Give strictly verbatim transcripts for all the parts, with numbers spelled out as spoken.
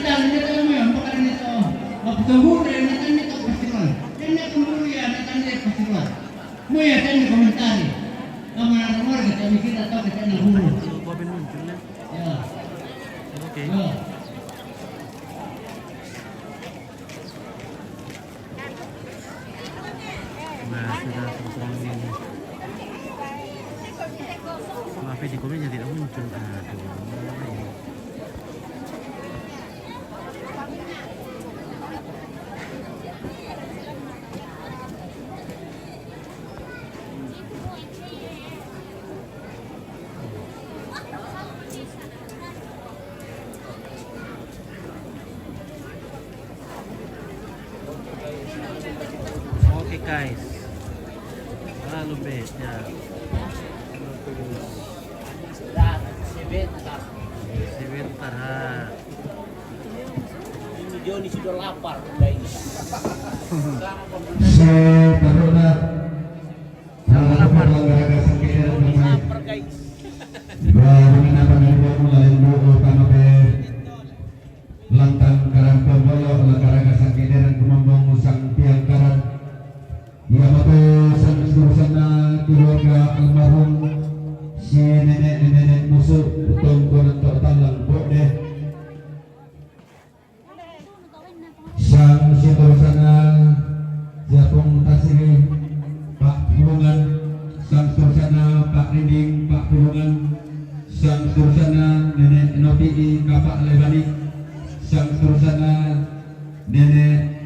Ini tahu mo yan, baka ini tahu. Magpatunggu na yan, natan ini tahu festival. Yan na kung bulo yan, natan ini festival. Mo yan, yan na komentari. Ang mga nanguwari, kita mikita tahu, kita na guru. Ya. Okay. Ya. Nah, sudah terang ini. Maaf ya, di komen jadi muncul. Aduh. Okay, guys. Lalu, be, ya. Sebentar. Sebentar, ha. Ini Joni sudah lapar, guys. Sebentar, udah. Nah, lapar. Lapar, guys. Dua, dua, dua, dua, dua, dua, dua, dua, dua, dua, dua, lantang karang pembolo, la karaga sangkederan kumombong sang tiang karang. Ia mato sang seterusana keluarga almarhum si nenek nenek musuh utong konan tok talang bok deh. Sang seterusana Japung Tasiri Pak Pulungan, sang seterusana Pak Rinding Pak Pulungan, sang seterusana Nenek Nopi Kapak Lebani, sang seterusana Nenek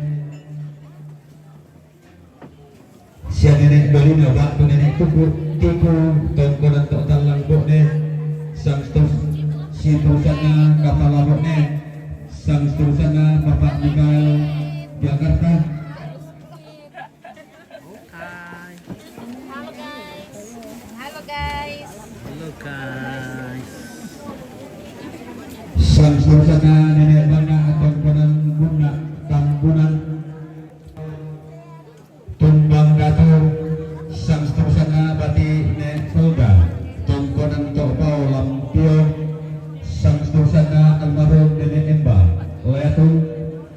sia Nenek Dolina, batu Nenek Tuku, Tiku, tongkonan tok talang bok ne, sang seterus, seterusana kapala bok ne, sang seterusana Bapak Mikael Jakarta. Halo guys. Halo guys. Halo guys. Sang seterusana Nenek Bana atau Bonang Guna Tambunan. Tumbang Datu, sang seterusana Bati Nenek Tolga, tongkonan tok pau lampio, sang seterusana almarhum Nenek Emba, Leatung,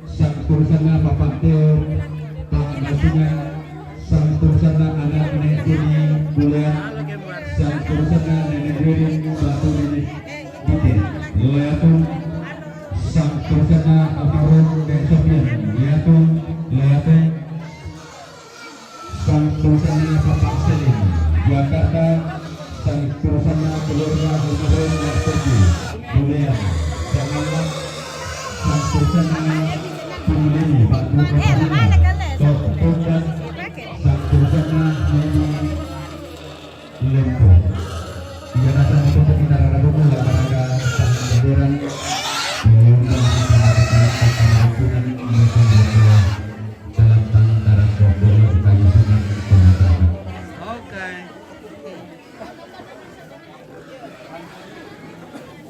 sang seterusana Bapak Teo, Pak Nasingan, sang seterusana anak Nenek Tini, Bulean, sang seterusana Nenek Ririn, Batu Nenek Bikin, Leatung, sang seterusana almarhum Nenek Sofian, Leatung, Leatung, sang seterusana Bapak Selim, Jakarta, sang seterusana keluarga almarhum Nenek Sofi, Bulean, Jakarta, sang seterusana Pemulini, Pak Guru Kepala, Tok Tugas, sang seterusana Neni Lempo. Ia datang untuk kita rara dulu, la maraga sang bendera. Dalam tangan darah bendera, kayu sunat, penataman. Okay.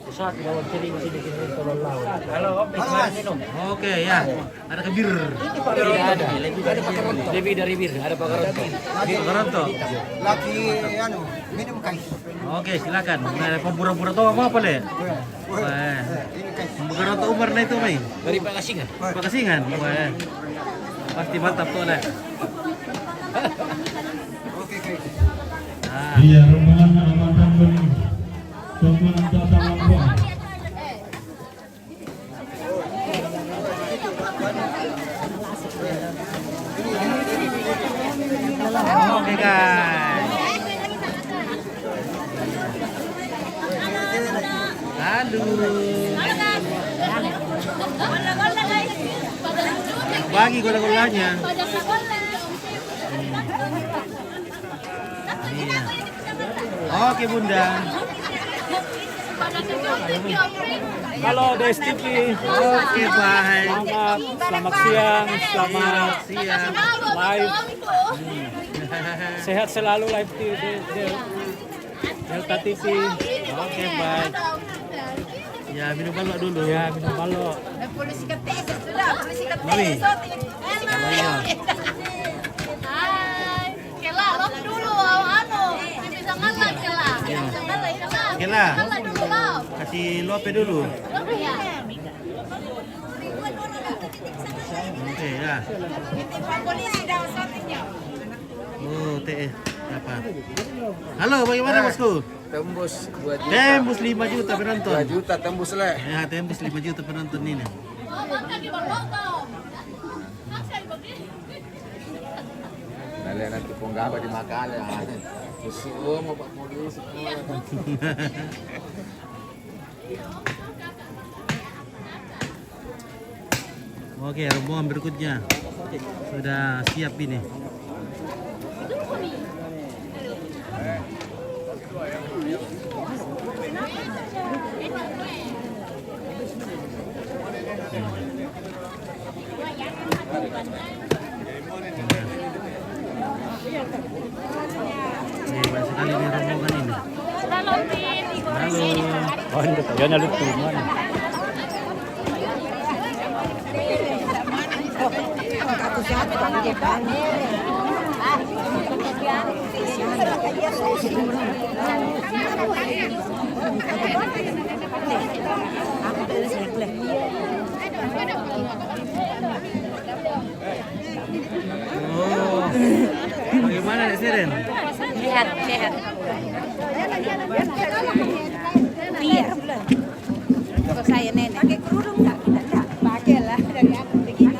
Pusat, lawan kering sini, kiri, tolong lawan. Halo, Om, Mas. Minum. Oke, ya. Ada ke bir? Tidak ada. Lebih dari bir, ada Pak Karonto. Pak Karonto. Lagi, anu, minum, guys. Oke, silakan. Nah, pura-pura tahu apa, apa, Le? Wah. Pak Karonto Umar na itu, mai. Dari Pakasingan. Pakasingan. Wah. Pasti mantap tuh, Le. Oke, guys. Ah. Iya, rombongan aman, rombongan. Rombongan datang, rombongan. Oke, guys. Halo. Bagi gola-golanya. Iya. Oke, Bunda. Halo, Des T V. Oke, bye. Selamat, selamat siang, selamat siang. Live. Sehat selalu, live di, di, di Delta T V. Oke, bye. Ya, minum balok dulu. Ya, minum balok. Polisi ketes sudah, polisi ketes. Mami. Iya. Hai. Kela, lop dulu, anu. Bisa ngalah, Kela. Iya. Bisa ngalah, Kela. Kela. Ngalah dulu, lop. Kasih lope dulu. Lop, ya. Eh, ya. Oh, T E. Apa? Halo, bagaimana, eh, bosku? Tembus dua juta. Tembus lima juta penonton. Dua juta tembus, le. Ya, tembus lima juta penonton ini. Nah, le, nanti pong gaba di Makale, ah. Susu, mau Pak Polisi. Oke, rombongan berikutnya sudah siap ini. Ini banyak sekali ini rombongan ini. Halo. Oh, ini dia, lucu mana? Oh, bagaimana, Dek Sirin? Sehat, sehat. Iya. Kok saya nenek? Pakai kerudung nggak kita? Nggak. Pakai lah, dari aku begini.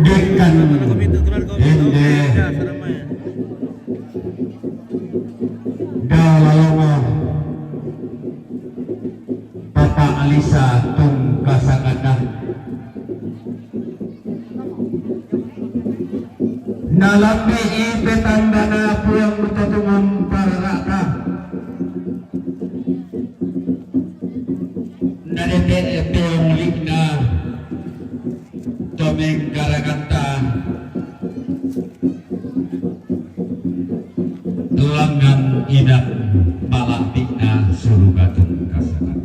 Dekan. Ende. Dalalongo Papa Alisa tung kasangana. Nalambi i petandana puang mutotungum pararaka. Nadete peong likna. Tomeng garagata. Lengan inak palak dikna surugatung kasangan.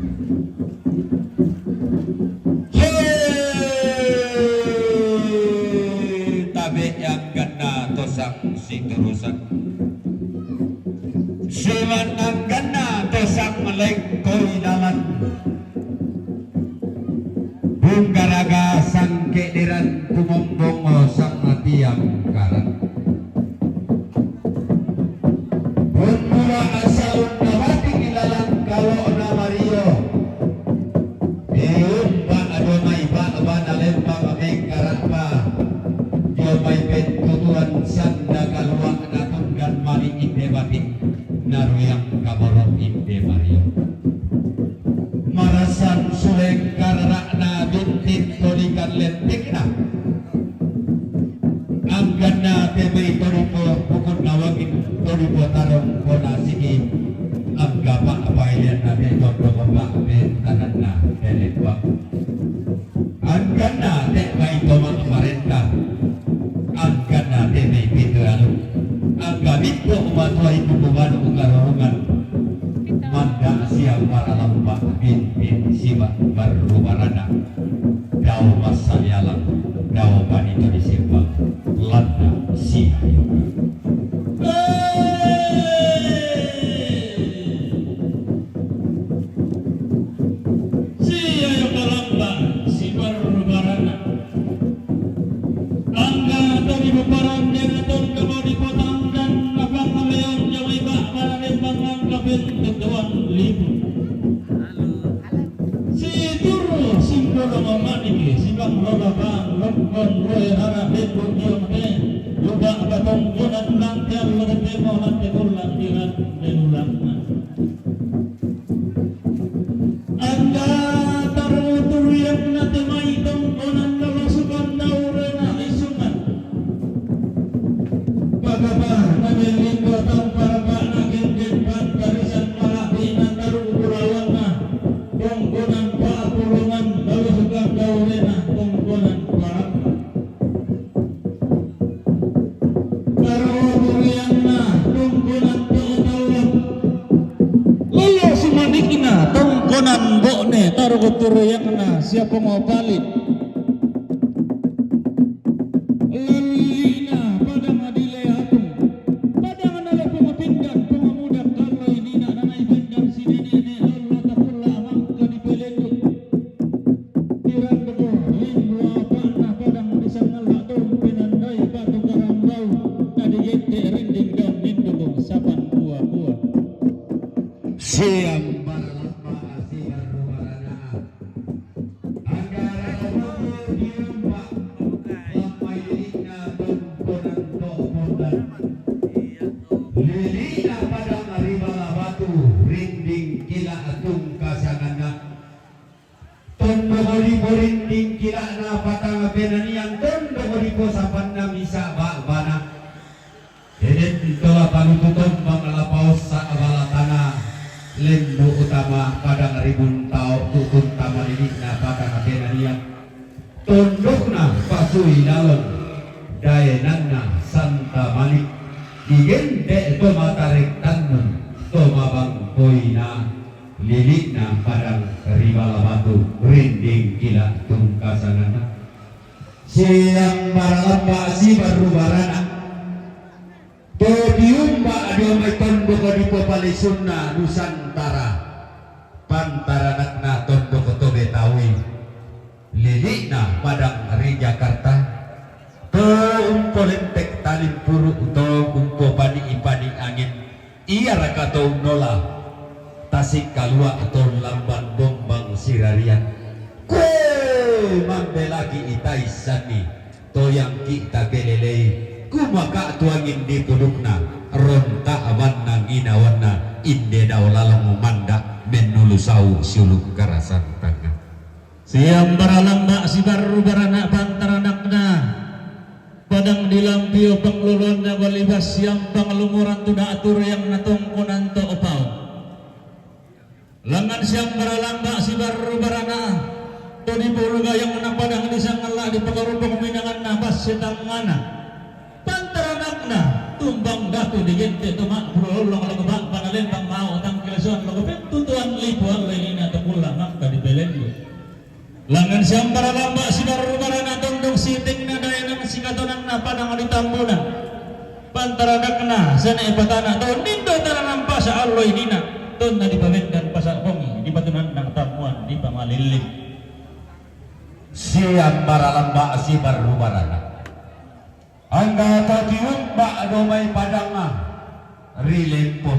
Hei, tabe yang gana tosang si turusan. Siman ang gana tosang lengkoi dalan. Bunggaraga sangke deran kumombongo sang matiang karan. Bunmula asaun na bating ilalan kalo na mario. Eumba ado mai ba bana lembang mengkarak ba. Dio mai pentutuan sanda kaluak na tunggan mani inde bating. Naruyang kaborok inde mario. Marasan suleng kararakna bintin tolikan lentikna. Angganna te mai tolipo pukun nawangin tolipo tarong kona sigi. Angga pak pailian na te tondong opak bentananna telek bang. Angganna te mai tomak marenta. Angganna te mai pitu anu. Angga bitto umatua itu bubanu ukarorungan. Manda siang para lamba bintin siba baru barana. Dau masalialang, dau panito di simpang. Landa siayo. Siayo kalamba si barbarana. Angga to di beparan dengan tong kabo di potang dan abang leon jawai bak baraden bangang kapin ketuan lipu. Si turu simpolo mamaniki si bang lola bang lokon roe rara beko diong te. Lupa batong konan nang tiang lo temo nang tegulang diran degulang. Anda tarutur yang nate mai tongkonan lolosukan daure na isungan. Pagapa na melindo tang parapa na genggen pan karisan malapi na taru bulawan na tongkonan paapulungan lolosukan daure na tongkonan parapa. Taro turiangna tongkonan to tawang. Lolo sumanikna tongkonan bokne taro turiangna siapa ngopali. Lalina padang adile atung. Padang nalo Siyam baralamba' sibarru barana'. Anggara' tu diumba' lammai li'na tongkonan to' pondan. Lili'na padang ri bala batu, rinding kila' tungkasanganna. Tondoko dipo rinding kila'na patang penanian, tondoko dipo sapanna misa' ba'bana. Eden tola palutu tombang la paossa' bala tana, lendu' tama padang ri buntao' tu'tun tama lili'na patang penanian. Tondokna pasui lalong, daenanna santa manik, digente' to matarik tannun, to mabangkoina. Lili'na padang ri bala batu, rinding kila' tungkasanganna. Siyam baralamba' sibarru barana'. To diumba' dio mai tondoko dipo palisunna Nusantara. Pantaranakna tondoko to Betawi. Lili'na padang ri Jakarta. To umpolentek talimpuru', to umpopani'-pani' angin. Iyaraka to unnola Tasik Kalua' to lamban bombang sirarian? Kue mambelaki' itaissanni, toyangki' tapelelei, kumaka' tu angin dipudukna, ronta' bannang inawanna, inde dao lalong manda' mennulu sau' siulu' karasan tangnga. Siyam baralamba' sibarru barana' pantaranakna. Padang dilampio pangloloanna balibas siyam panglumuran tu da'tu reang na tongkonan to' pao. Langngan siyam baralamba' sibarru barana'. To dipuru gayungna padang disangalla' dipakarupuk minanganna basse tangngana. Pantaranakna tumbang datu digente' to ma'buru lollong lako ba'bana lembang mao tangkilasoan lako pettutuan lipu allo inina to kulla' mangka dipelendu'. Langngan siyam baralamba' sibarru barana' tondok sitingna daenang sikatonanna padang ditambuna. Pantaranakna sene' patana to nindo tana nampasa' allo inina tonna dipabendan pasa' bongi dipatunannang tammuan dipamalilling. Siyam baralamba' sibarru barana'. Angga to tiumba' do mai padangnga ri Lempo.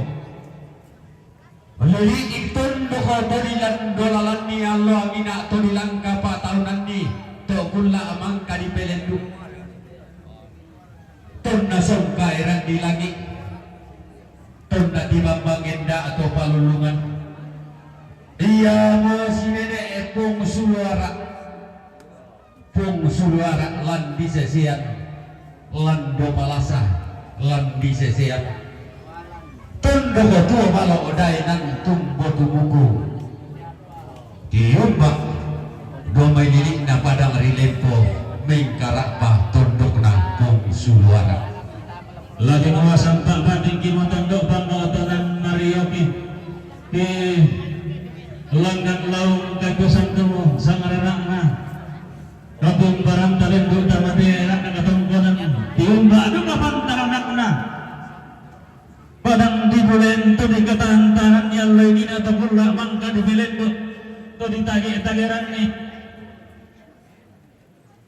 Lili'ik tondoko to dilan dolalanni allo angina' to dilangka pa'taunanni to kulla' mangka dipelendu'. Tonna songka eran di langi', tonna tibambang enda' to palullungan. Iamo sinene' Pung Suluara'. Pung Suluara' lan disesean, lan do malasa lan disesean. Tondoko tuo malo' daenan tumbo tumuku. Tiumba' do mai lili'na padang ri Lempo mengkara'pa tondokna Pung Suluara'. Lagi nuasang pa'patingki mo tondok pangotonan marioki. Ti langgan laung kakusan tumu sangaranakna. Kapung barang talendu' tamate anak nakatongkonan, tiumba' duka pantaranakna. Padang dibulen to dikatantanan yallo inina to kulla' mangka dipelendu', to ditage-tageranni.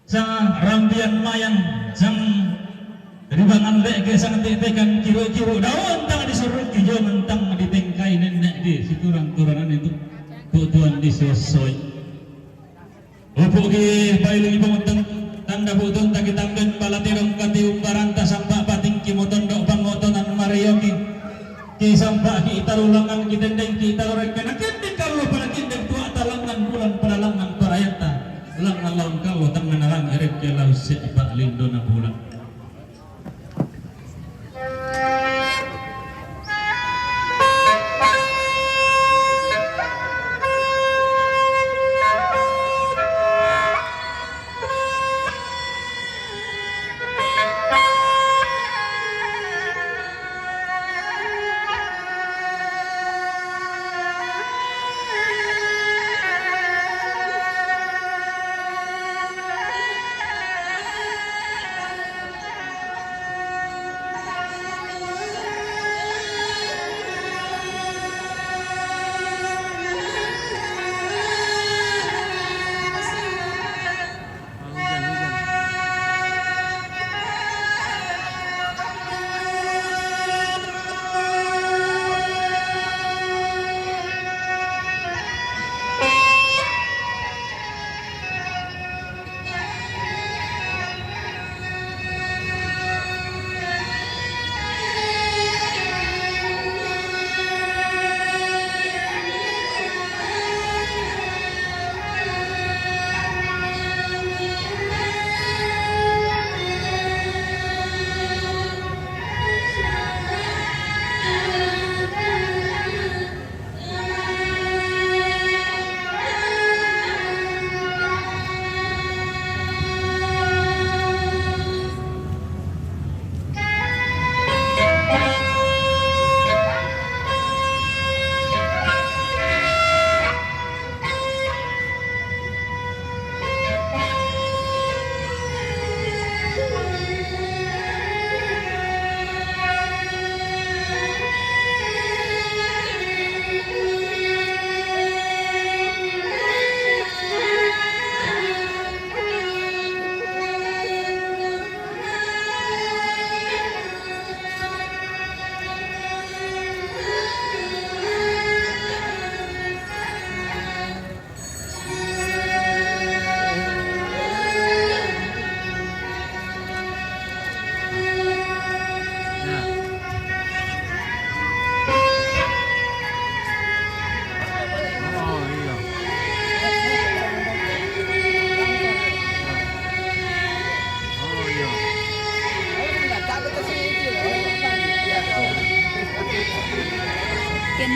Sang rambian mayang, sang ribangan le'ge, sang te'tekan kiru-kiru, daun tang disurukki, jo mentang ditengkai nenne'ki, siturang-turangan itu, tu'tuan disossoi. Upu'ki pailingi pangutang tanda bu'tunta kitamben balatirong katiumbaranta sampa' patingki motondo' pangotonan marioki. Kisampa'ki itaru langngan kitendengki itaru rekkena kendeng kallo pada kendeng tua'ta langngan bulan pada langngan parayatta. Langngan laung kallo tangngana langi' rekke lau se'pa lindona bulan. Oke.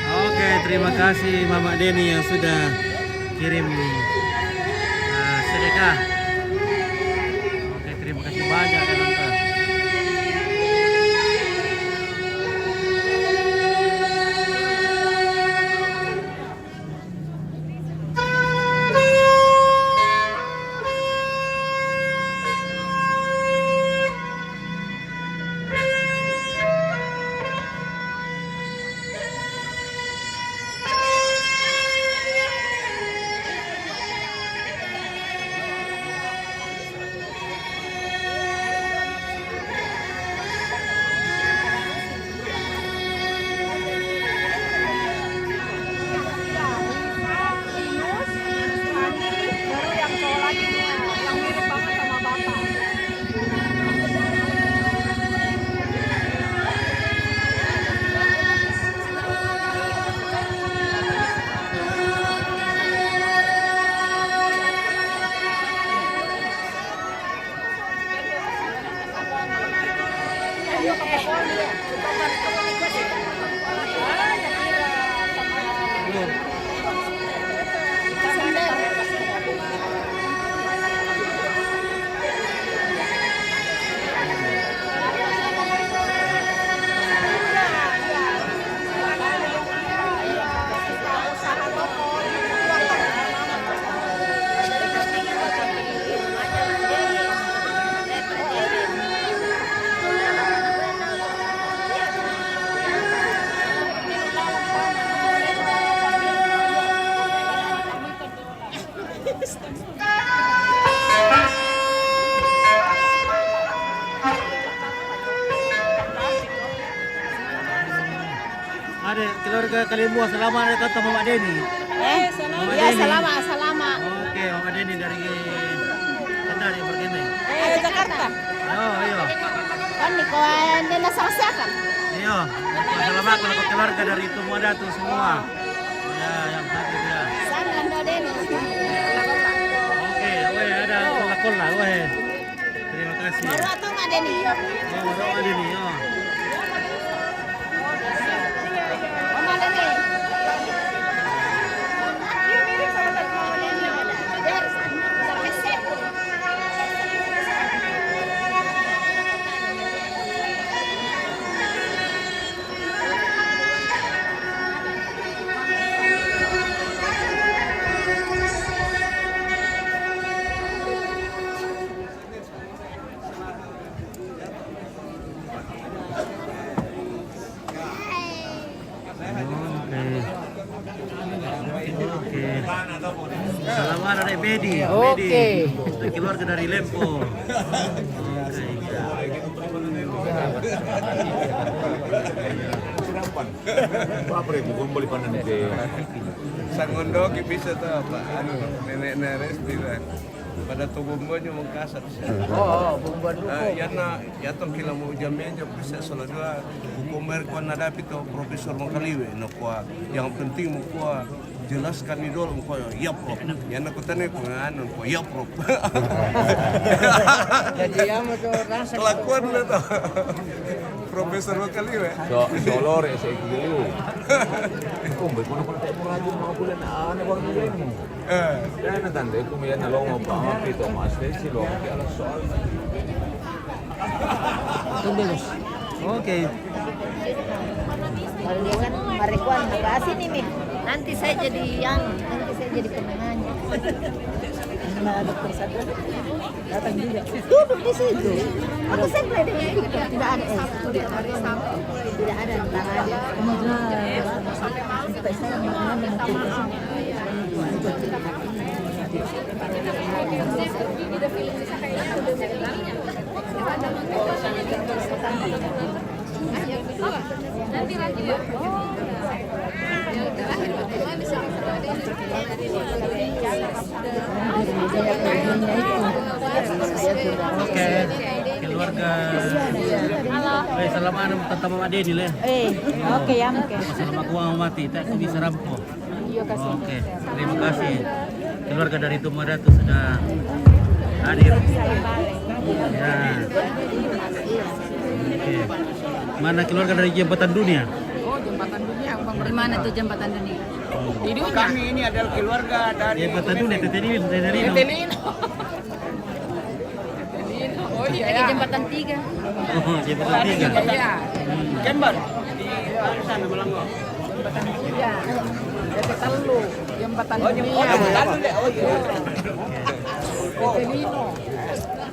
Oke, terima kasih Mama Deni yang sudah kirim, eh, sedekah. Oke, terima kasih banyak ya, Tante. Ada keluarga Kalimua, selamat datang Mama Deni. Eh, Mama ya, Deni. Selamat, selamat. Oke, Mama Deni dari Kendari, Berkendari. Eh, Jakarta. Oh, iya. Kan ni ko, eh, dia nak sama siapa? Iya. Selamat kalau keluarga dari Tumua Datu semua. Ya, yang hadir ya. Sana ndo Deni. Oke, weh, ada kola-kola, weh. Terima kasih. Baru atau nggak Deni? Oh, baru ada nih, ya. Mama Deni. Oke. Oke. Salam dari Bedi. Oke. Bedi. Keluarga dari Lempo. Oke. Apa ya, gua beli pandan di Sangondoki bisa tuh, apa, anu, neneknya Resti lah. Pada tuh bombonya mau kasar. Oh, oh, bombo dulu. Ah, ya na, ya tong kila mau jamnya aja bisa salah dua. Hukum mereka nadapi tuh Profesor Mangkaliwe, no kuah. Yang penting mau kuah jelaskan idol mau kuah, ya, Prof. Ya na kutanya kuah anu, kuah, ya, Prof. Jadi ya mau tuh rasa kelakuan tuh. Profesor Mangkaliwe. So, solo re se kiliu. Kumbe kono kono te muraju mau kulen ane bang ni. Eh. Yana tante, kumi yana longo pa, ma pito mas, te si longo ki ala soal. Tunggu, Bos. Oke. Kalau dia kan marijuana, apa sih ini, Mi? Nanti saya jadi yang, nanti saya jadi penengahnya. Nah, dokter satu datang juga. Duduk di situ. Aku sampai dengan itu. Tidak ada, eh, tidak ada, tidak ada, tidak ada. Sampai saya mengambil. Oke, keluarga. Halo. Eh, salam anu, tante Mama Deni, le. Eh, oke ya, oke. Salam aku mati, tak aku bisa rampo. Iya, kasih. Oke, terima kasih. Keluarga dari Tumua Datu sudah hadir. Salam balik. Ya. Oke. Mana keluarga dari Jembatan Dunia? Oh, Jembatan Dunia, Bang. Di mana tuh Jembatan Dunia? Di dunia. Kami ini adalah keluarga dari Jembatan Dunia, Tetelino, Tetelino. Tetelino. Tetelino. Oh, iya, ya. Jembatan tiga. Oh, Jembatan tiga. Iya. Kan, Bang? Di sana, Melanggo. Jembatan tiga. Jembatan telu. Jembatan Dunia. Oh, Jembatan Dunia. Oh, iya. Tetelino.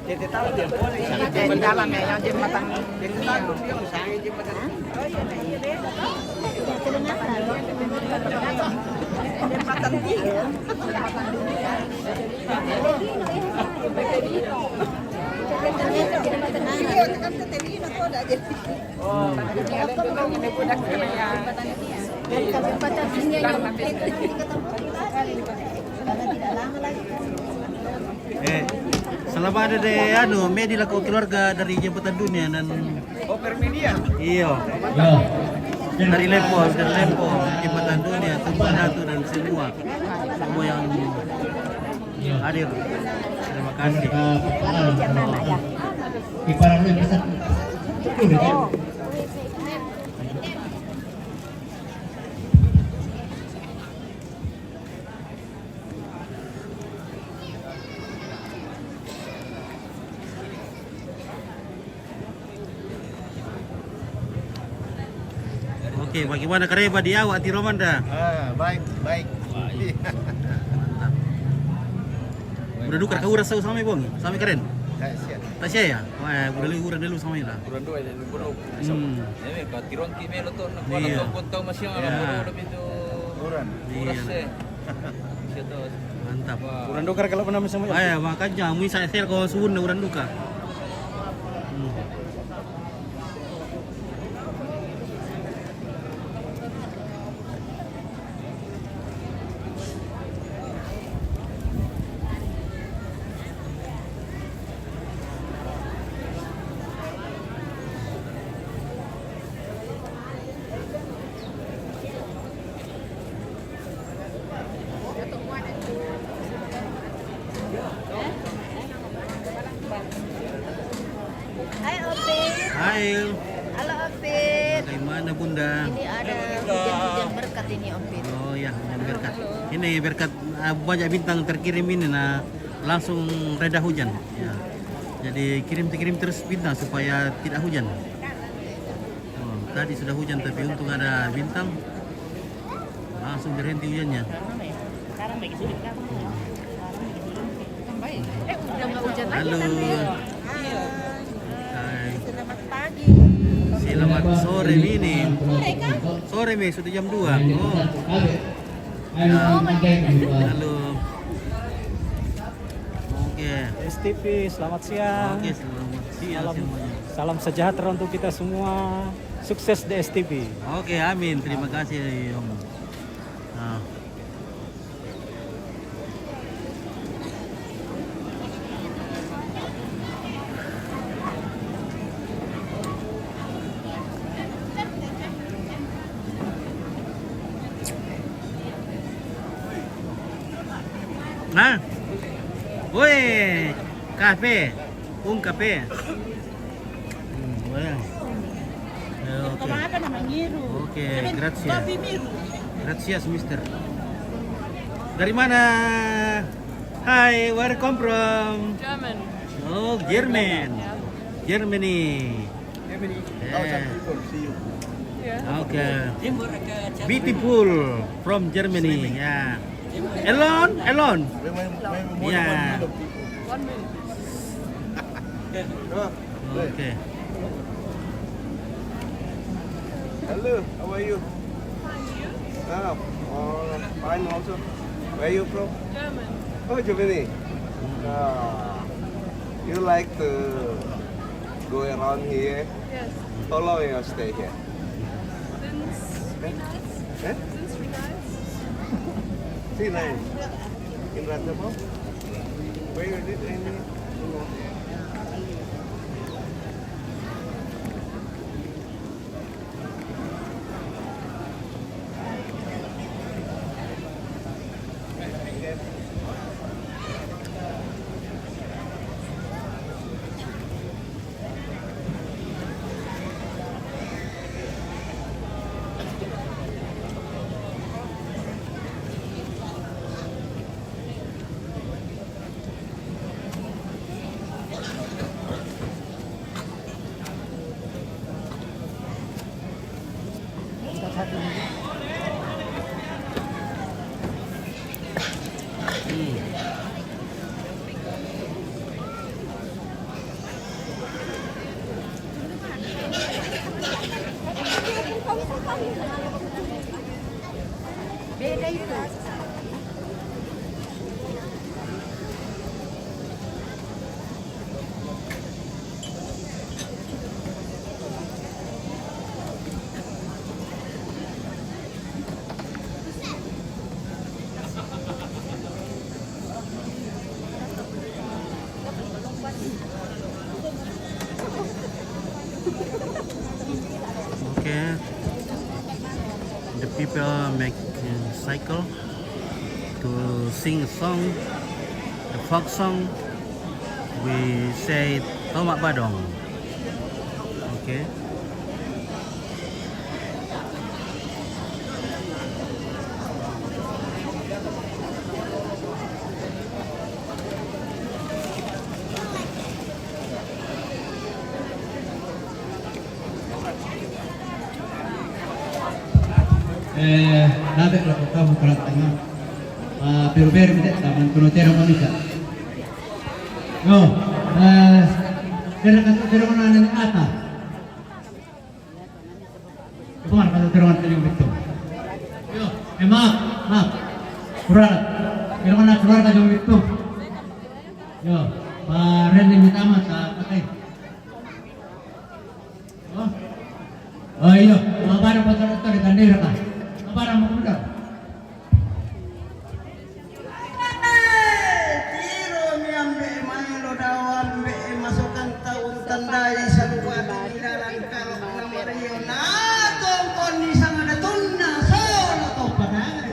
Jembatan dalam ya, yang jembatan ini. Eh, selama ada de anu, Medi lako keluarga dari Jembatan Dunia dan, oh, Permedia. Iyo. Ya. Dari Lepo, dari Lepo, Jembatan Dunia, Tumpang Datu dan semua. Semua yang hadir. Terima kasih. Oke, bagaimana kareba di awak, Ati Romanda? Ah, baik, baik. Mantap. Udah dukar kau rasa sama, Bong? Sama keren? Tak siap. Tak siap ya? Wah, udah lihat uran dulu sama lah. Uran dua, ya, uran dua. Hmm. Ini ka tiron ki melo to, nak wala to pun tau masih ala melo lebih to. Uran. Iya. Uran se. Siya to. Mantap. Wah. Uran dukar kalau pernah sama. Ay, makanya mui sa sel ko suun na uran dukar. Hmm. Hai, Opit. Hai. Halo, Opit. Bagaimana, Bunda? Ini ada hujan-hujan berkat ini, Opit. Oh ya, hujan berkat. Ini berkat, ah, banyak bintang terkirim ini, nah, langsung reda hujan. Ya. Jadi kirim, kirim terus bintang supaya tidak hujan. Oh, tadi sudah hujan tapi untung ada bintang. Langsung berhenti hujannya. Halo. Hai. Selamat sore, Mini. Sore, Mi, sudah jam dua. Oh. Halo. Oke. S T V, selamat siang. Oke, selamat siang semuanya. Salam sejahtera untuk kita semua. Sukses di S T V. Oke, amin. Terima kasih, Om. Nah. Nah. Woi, kafe. Un kafe. Hmm, boleh. Ya, oke. Apa namanya? Miru. Oke, gracias. Kopi Miru. Gracias, Mister. Dari mana? Hi, where come from? German. Oh, German. Yeah. Germany. Germany. Yeah. Thousand people see you. Yeah. Okay. Beautiful from Germany. Swimming. Yeah. Alone? Alone? Wait, wait, wait, wait, yeah. One minute. One minute. Okay. Hello, how are you? Fine, you? Ah, oh, fine also. Where you from? German. Oh, Germany. Ah, you like to go around here? Yes. How long you stay here? Since three nights. Eh? Since three nights. Three nights. In Ratnapur? Where you live in? Okay. The people make a cycle to sing a song, the folk song. We say Tomak Badong. Okay. Eh, dapat lah kamu kalau tengah. Ah, pero pero kita taman kuno tera manusia. No, eh, tera kan tera mana ni ata. Keluar kan tera mana ni betul. Yo, eh, maaf, maaf. Keluar. Tera mana keluar kan betul. Yo, pa Randy minta maaf sa pakai. Oh. Oh, iyo, mabara pa tara tara tandera ka. Mabara mo kumda. Tiro mi ambe mailo dawa ambe masukan taun tandai salupa di dalan kalo na mario na tongkon ni sanga datunna solo to padai.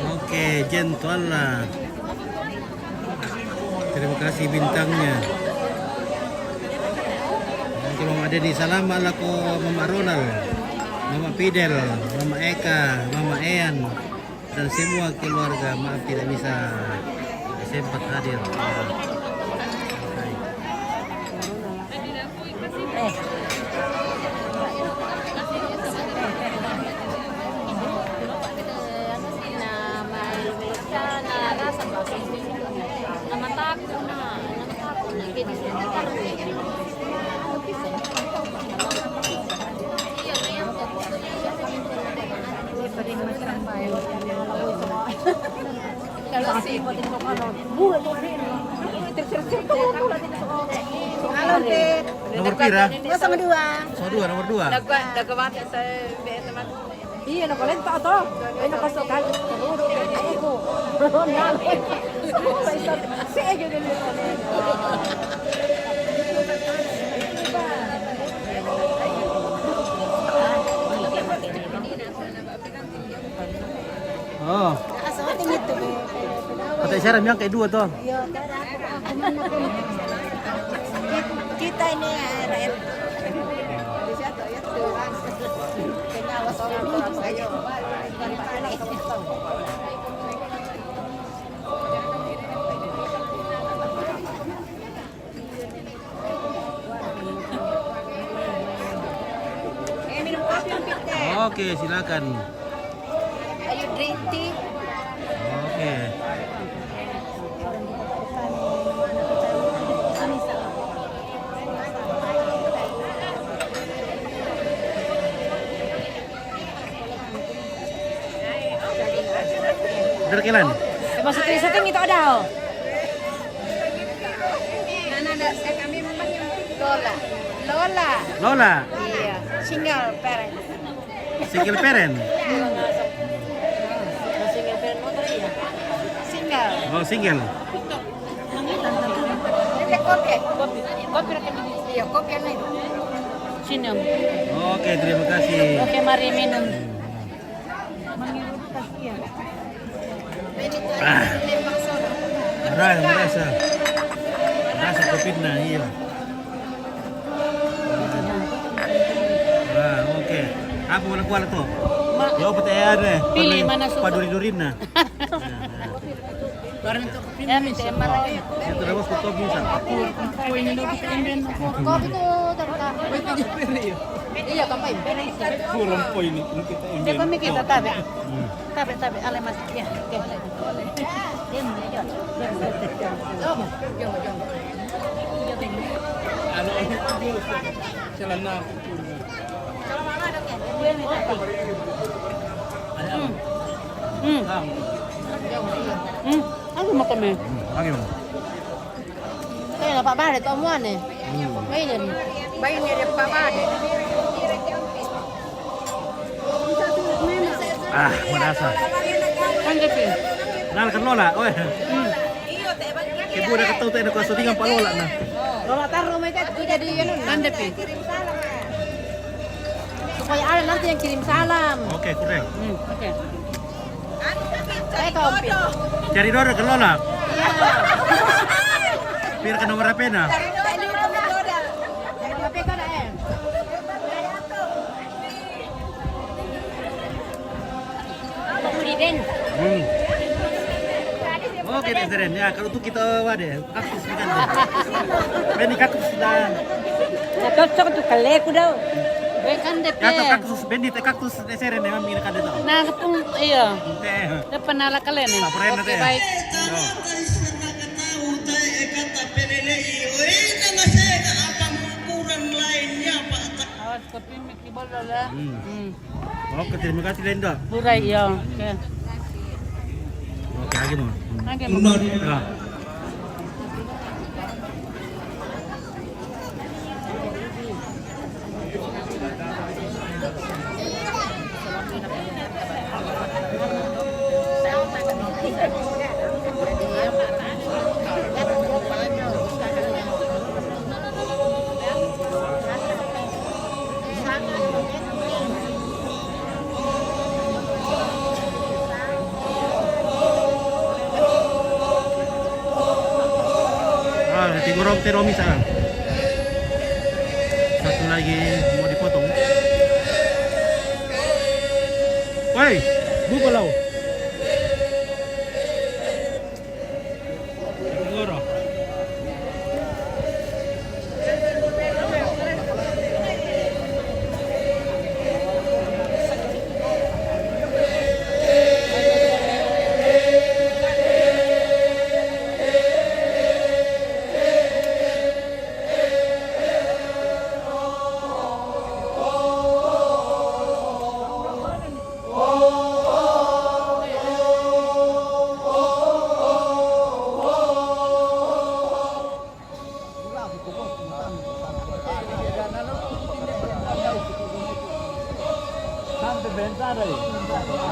Oke, Jen Tuala. Terima kasih bintangnya. Nanti Mama Dedi salam ala ko Mama Ronald, Mama Fidel, Mama Eka, Mama Ean, dan semua keluarga. Maaf tidak bisa sempat hadir. Nomor pira? Dua sama dua. Sama dua, nomor dua. Iya, nak kalian tak tahu. Ini pasok kan. Terus, ini aku. Nah, saya aja dulu. Oh. Asa tinggi tu be. Kata isyarat yang kedua tu. Iya, kita ini, eh, rakyat. Eh, minum kopi, Peter. Oke, silakan. Ayo, drink tea. Oke. Berkelan. Masuk ke syuting itu ada, oh. Nana ada saya kami mamanya. Lola. Lola. Lola. Iya. Single parent. Single parent. Single parent motor iya. Single. Oh, single. Ini kopi, kopi, kopi rekening. Iya, kopi ini. Sinem. Oke, terima kasih. Oke, mari minum. Ah. Marasa, marasa. Marasa kopina, iya. Ah, oke. Apa boleh kuala tu? Ma- Yo, pete ya deh. Pilih mana suka. Paduri-durina. Barang tu kopi. Ya, minta marah. Itu dah bos kopi bisa. Kopi tu terutama. Iya, kapai. Kurang poin ini kita ini. Dia kami kita tabe. Tabe, tabe, ale mas. Ya, oke. Anu, celana. Hmm. Hmm. Hmm. Aku makan, eh. Hmm, lagi, Bang. Kaya na pa bare to mo ane. Hmm. Bayi na ni. Bayi na ni pa bare. Ah, manasa. Kan de pe. Nal kan lola, oi. Hmm. Ibu na katau te na kuasa dengan pa lola na. Lola taruh mai ka tu jadi anu. Kan de pe. Supaya ada nanti yang kirim salam. Oke, korek. Hmm, oke. Cari dodo ke lola. Biar kena warna pena. Cari dodo ke lola. Cari dodo ke lola, eh. Hmm. Oke, deh, seren. Ya, kalau itu kita wade. Kaktus ni kan. Beni kaktus na. Na cocok tu kaleku dau. Bekan de pe. Kaktus, kaktus, beni te kaktus de seren ne mami na kade to. Na kepung, iya. Te. Depan ala kale ni. Oke, baik. Awas kopi mi kibol dala. Hmm. Hmm. Oke, terima kasih, Linda. Burai, ya. Oke. Oke, lagi mau. Lagi mau. Ya. Ah, digorong te romi sana. Satu lagi mau dipotong. Woi, buka lau. Goro.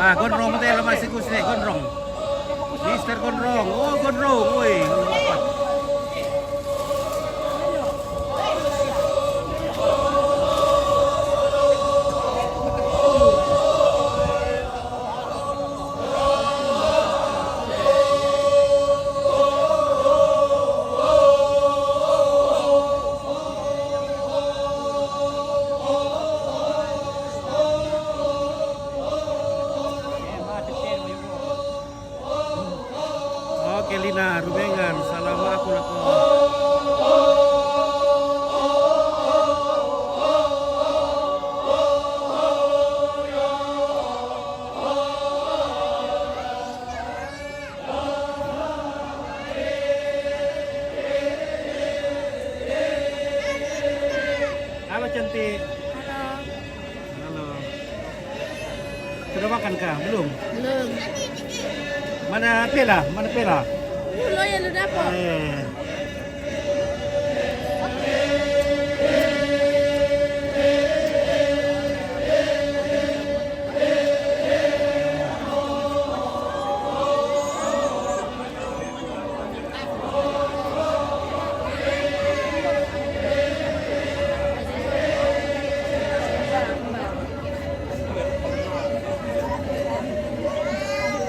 Ah, Gondrong, betul, masih kusne, Gondrong. Mister Gondrong, oh, Gondrong, woi. Oke, Lina Rubengan, salam aku lako. Halo, cantik. Halo. Halo. Sudah makan kah? Belum? Belum. Mana Pela? Mana Pela? Belum, ya, lu dapur. Eh.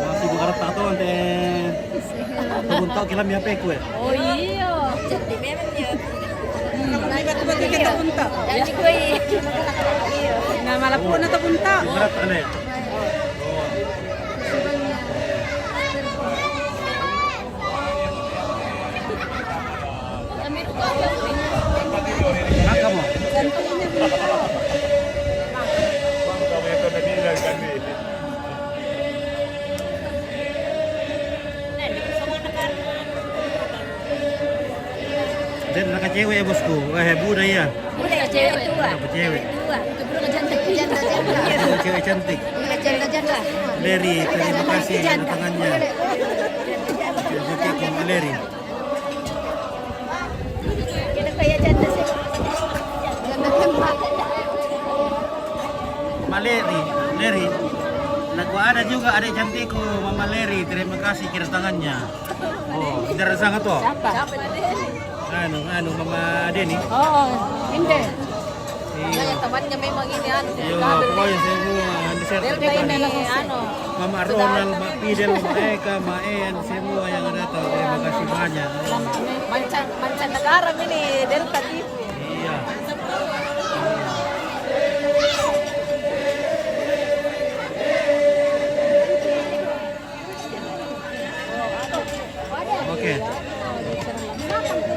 Masih buka rata tuh, ante. Tau kilam ya, pe kue. Oh, iya. Jadi memang ya. Hmm. Jadi kue. Nah, malah pun atau bunta. Berat, ane. Makan mo? Cewek ya, bosku. Eh, budak ya. Budak ya, cewek tua. Apa cewek? Tua. Cewek tua, cewek cantik. Budak janda-janda. Leri, terima kasih kedatangannya. Oke, oke, Leri. Kita kayak janda sih. Mama Leri, Leri. Nah, gua ada juga adik cantikku, Mama Leri. Terima kasih kedatangannya. Oh, dari sana tuh. Siapa? Anu, anu, Mama Deni. Oh, Inde. Iya. Temannya memang ini anu. Iya, pokoknya semua di sertifikat. Ini anu. Mama Ronald, Mak Fidel, Mak Eka, Mak En, semua yang datang. Terima kasih banyak. Manca-, mancanegara ini Delta T V. Iya. Oke.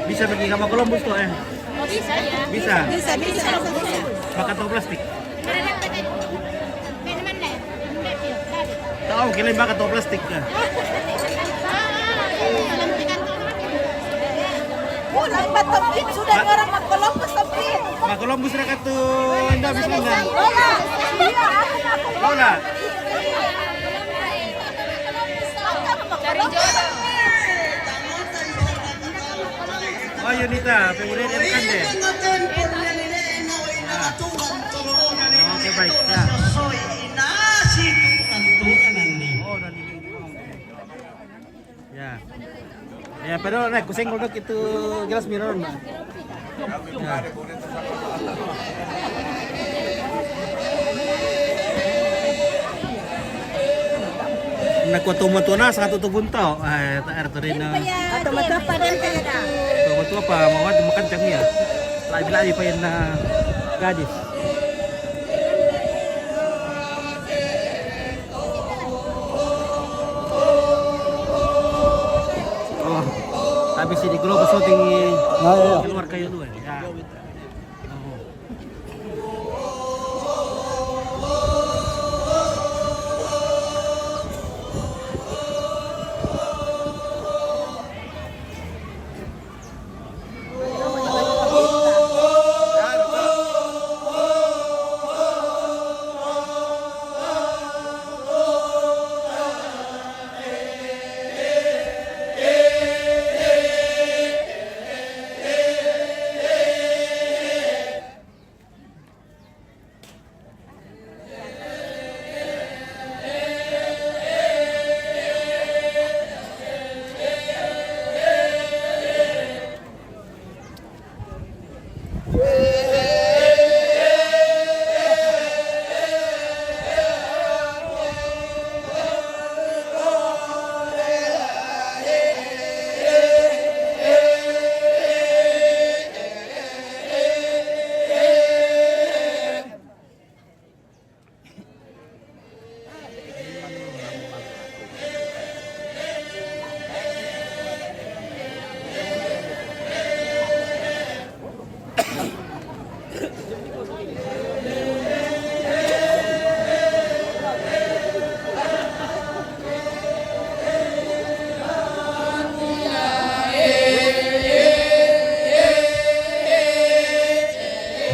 Bisa pergi sama Columbus tuh, eh? Oh, bisa ya? Bisa. Bisa, bisa, bisa. Pakai tau plastik. Tahu, kalian pakai tau plastik ya? Pulang ba topik sudah orang ma Columbus topik. Ma Columbus ra ka tu, nda bisa nda? Lola. Iya, aku ma Columbus. Lola. Cari jodoh. Oh, Yunita, Februari yang kan deh. Ah. Oke, baik. Ya. Oh, dan ini. Ya. Ya, pero na, kusenggol dok itu gelas miron, Mbak. Ya. Na kuat tua na satu tu bunto. Eh, tak ada terina. Atau mata apa dan kaya dah. Tua apa? Mau makan cang ya. Lagi-lagi pengen na gadis. Oh, habis ini global shooting. Oh, iya. Keluar kayu dua. Ya.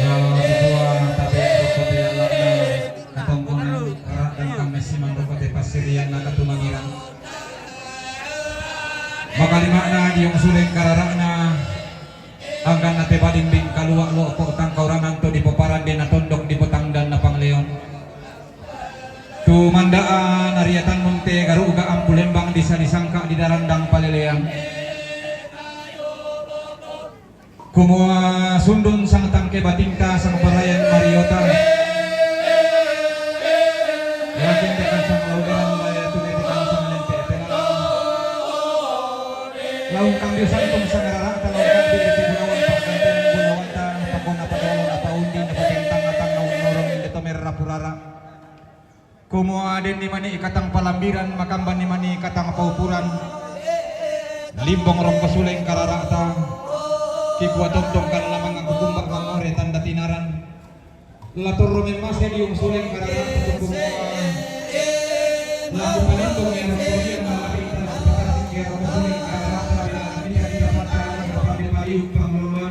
Ya, ketua, tapi kopi alatnya katongkongan karak dan kami simang rokok di pasirian na katumangirang. Makalimana di yung suling kararakna, angkan na te balimbing kaluak lo pok tangkau rananto di poparan di natondok di potang dan na pangleon. Tumandaan ariatan munte garuga ampulembang di salisangka di darandang palelean. Kumua sundun sang tangke batingka sang parayan mariota. Yakin tekan sang laugaran laya tune tekan sang lempe tenan. Laung kambio santung sang rarata laung kambio di gunawan pakanten gunawanta pakona padolon apa undi na patentang atang naung norong inde tomer rapurara. Kumua den ni mani ikatang palambiran, makamban ni mani ikatang paupuran. Limbong rong pasuleng kararakta. Kikua tontong kan lamang aku kumbak mangore tanda tinaran. Lator romen mase diung suleng kararakta kumua. Lagu palimbong yang rong pasuleng kararakta bila tidak pati paliu pangluluan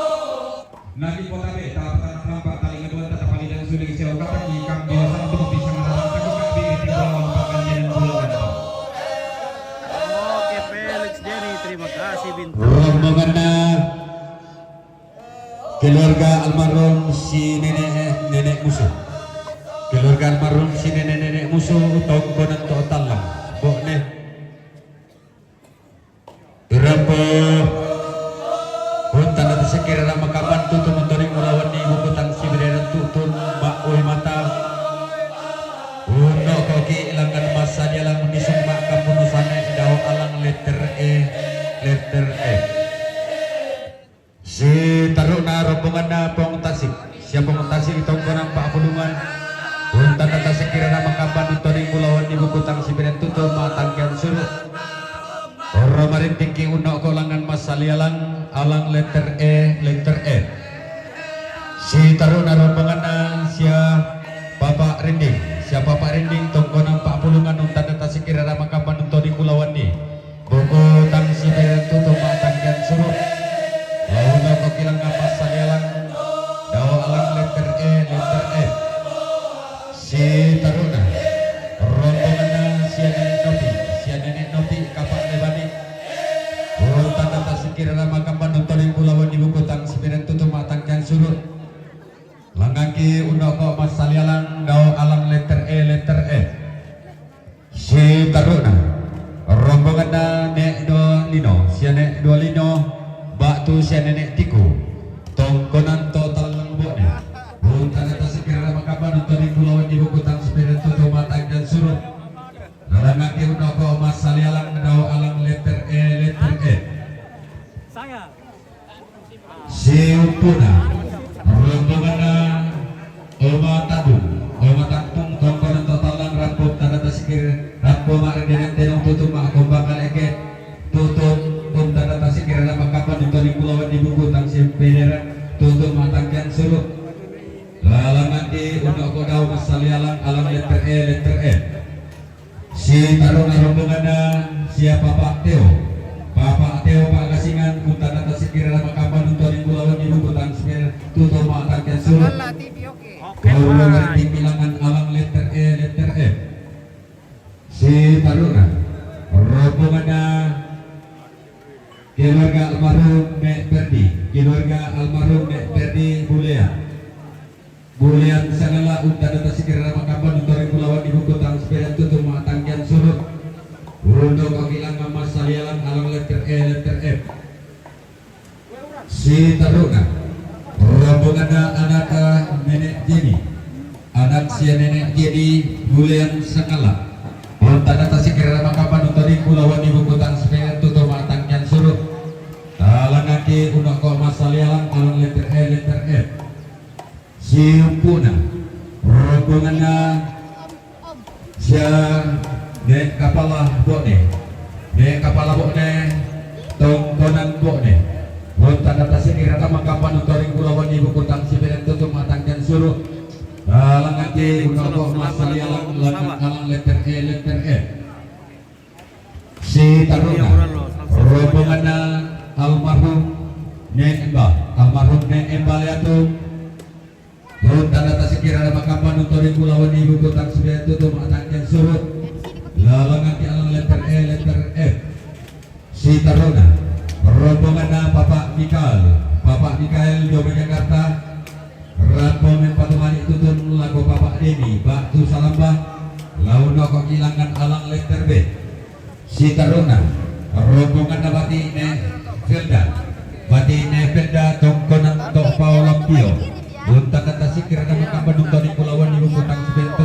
Nadi potabe, tapatan hampa talinga dua, tatapalidan suling sewa kata ki kambio santu pisang dalam tengok kapi di tinggal lompat kanjeng bulan. Oke, Felix Jerry, terima kasih, Bintang. Rombonganna keluarga almarhum si nenek, nenek musuh. Keluarga almarhum si nenek, nenek musuh, tongkonan to talang. Bok ne. Rampo. Unta na tasekira rama kapan tutu mentoring mulawan ni bukutang si bidaran tutun mak oi mata. Uno koki ilangan masa dia lang nisung mak kampunu sane dau alang letter E, letter E. Si taruna rombonganna Pong Tasik. Sia Pong Tasik tongkonan Pak Pulungan. Unta na tasekira rama kapan mentoring mulawan ni bukutang si bidaran tutun mak tangkian suru. Ora marintingki uno ko langan masalialang, alang letter E, letter E. Si taruna rombonganna sia Bapak Rinding, sia Bapak Rinding tongkonan Pak Pulungan unta na tasekira rama kapan mentoring mulawan ni bukutang si bidaran tutun mak tangkian suru. Launa ko kilang masalialang, dau alang letter E, letter E. Si taruna rombonganna sia nenek Nopi, sia nenek Nopi kapak lebani. Unta na tasekira rama kapan mentoring mulawan ni bukutang si bidaran tutun mak tangkian suru. Langaki uno ko masalialang dau alang letter E, letter E. Si taruna rombonganna nek do lino, sia nek do lino, batu sia nenek tiku. Tongkonan to talang bok ne. Unta na tasekira rama kapan mentoring mulawan ni bukutang si bidaran tutun mak tangkian suru. Langaki uno ko masalialang dau alang letter E, letter E. Si umpuna rombonganna Oma Tadung, Oma Tadung tongkonan to talang rampo tanda tasekira rampo mak rendengan tenong tutun mak kombang kaleke. Tutun unta na tasekira rama kapan mentoring mulawan ni bukutang si bidaran tutun mak tangkian suru. Lalangaki uno ko dau masalialang alang letter E, letter E. Si taruna rombonganna sia Bapak Teo. Bapak Teo Pak Gasingan unta na tasekira rama kapan mentoring mulawan ni bukutang si bidaran tutun mak tangkian suru. Oke, Pak. Bilangan alang letter E, letter E. Si taruna rombonganna keluarga almarhum Nek Perdi, keluarga almarhum Nek Perdi Bulean. Bulean sangala unta na tasekira rama kapan mentoring mulawan ni bukutang si bidaran tutun mak tangkian suru. Uno ko kilang masalialang alang letter E, letter F. Si taruna rombonganna anaka nenek Jeni. Anak sia nenek Jeni Bulean sangala. Unta na tasekira rama kapan mentoring mulawan ni bukutang si bidaran tutun mak tangkian suru. Talangaki uno ko masalialang alang letter E, letter F. Si umpuna rombonganna sia nek kapala bok ne. Nek kapala bok ne tongkonan bok ne. Unta na tasekira rama kapan mentoring mulawan ni bukutang si bidaran tutun mak tangkian suru. Talangaki uno ko masalialang alang letter E, letter F. Si taruna rombonganna almarhum Nek Emba, almarhum Nek Emba Leatung. Unta na tasekira rama kapan mentoring mulawan ni bukutang si bidaran tutun mak tangkian suru. Lalangaki alang letter E, letter F. Si taruna rombonganna Bapak Mikael, Bapak Mikael Joma Jakarta. Rampo mempatumani tutun lako Bapak Deni Batu Salamba. Launo ko kilangan alang letter B. Si taruna rombonganna Batine Felda. Batine Felda tongkonan to Paulampio. Unta na tasekira rama kapan mentoring mulawan ni bukutang si bidaran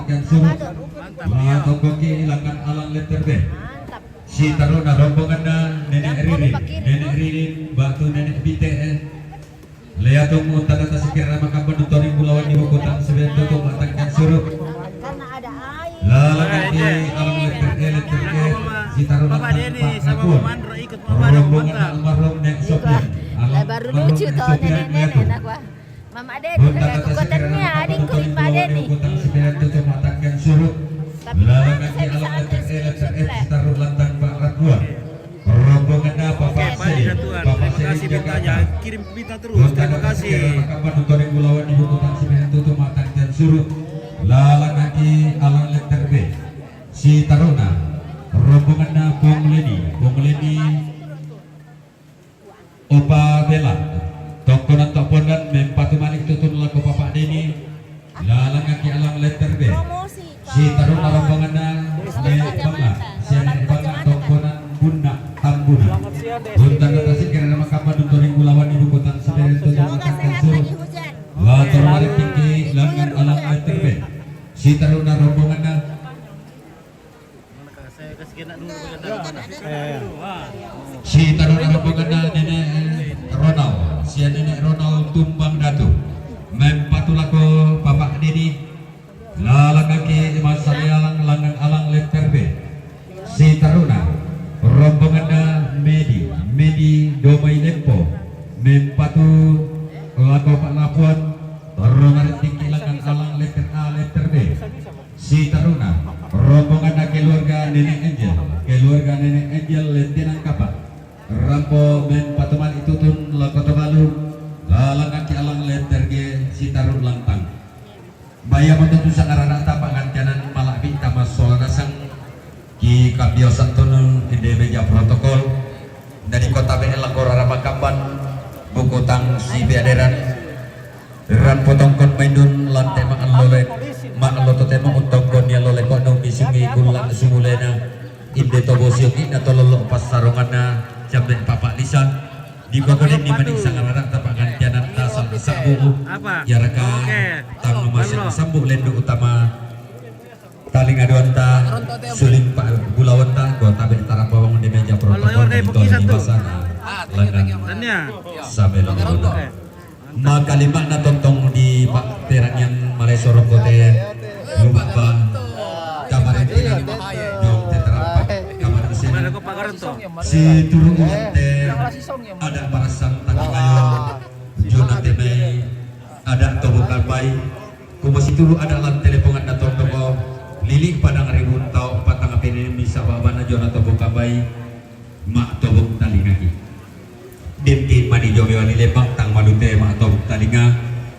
Yang suruh. Mantap. Wah, tongkoki langan alang letter B. Mantap. Si taruna rombonganna Nenek Ririn. Nenek Ririn, batu Nenek Bite, eh. Leatung unta data sekira maka penonton yang bulawan di bukutan sebentuk matang yang suruh. Karena ada air. Lalangaki alang letter E, letter E. Si taruna Bapak Denny sama Mama Andro ikut. Rombongan almarhum Nek Sopian. Baru lucu tuh nenek-nenek, nak, wah. Mama Denny, kata kukoternya, adikku, Pak Denny. Tapi memang saya bisa ambil screenshot lah. Rombongan apa, Pak Seri? Bapak Seri Jakarta. Kirim berita terus. Terima kasih. Kapan nonton yang bulawan di buku taksi itu tuh matang dan suruh. Lalangaki alang letter B. Si taruna. Rombonganna Pong Leni. Pong Leni. Opa Bela, tongkonan Tok Pondan mempatu malik tutun lako Papa Deni, lalangaki alang letter B. Si taruna rombonganna Nek Banga, si Nek Banga tongkonan Bunna Tambuna. Bunta kata sikira nama kapan nonton yang bulawan di bukutan sebentuk tutun matang dan suruh. Lator malik tinggi langan alang letter B. Si taruna rombonganna Si taruna rombonganna Nenek Ronald, sia Nenek Ronald tumbang datu. Mempatu lako Bapak Deni, lalangaki masali alang langan alang letter B. Si taruna rombonganna Medi, Medi Domai Lempo. Mempatu lako Pak Lapuan, romaring tinggi langan alang letter A, letter B. Si taruna, rombonganna keluarga Nenek Angel, keluarga Nenek Angel Lentenang Kapak. Rampo mempatu malik tutun lako Tobalu, lalangaki alang letter G, si taru lantang. Baya mo tentu sangarana tapa ngantianan malak bita masola nasang ki kabiosan tunun inde meja protokol. Dari kota B L lako rara makamban, buku tang si beaderan. Ran potongkon maindun lante ma'allole, ma'allo totemo uttongkon yallole ko'no misingi kullang sumulena, inde to bosioki na to lollo passaronganna jambe papa lisan. Di kokodenni maning sangarana tapa gantianan tasal sabu. Yaraka tang masang sambu lendu utama Taling aduanta, suling pa-, bulawanta, kota be tarapa bangun di meja protokol di tol di basana. Lengan. Sabelum. Maka lima na tontong di Pak Terangian Malai Sorong Kote. Lupa. Kamarin tidak dong teterapa. Kamarin sini. Si turu ulang te ada parasan tangi ayo. Jona temai ada tobo kalpai. Kumasitulu ada lan teleponganna tondoko, lili padang ribun tau patang pene misa babana jona tobok abai, ma tobok talingaki. Dinti mani jomi wali lepang tang malute ma tobok talinga,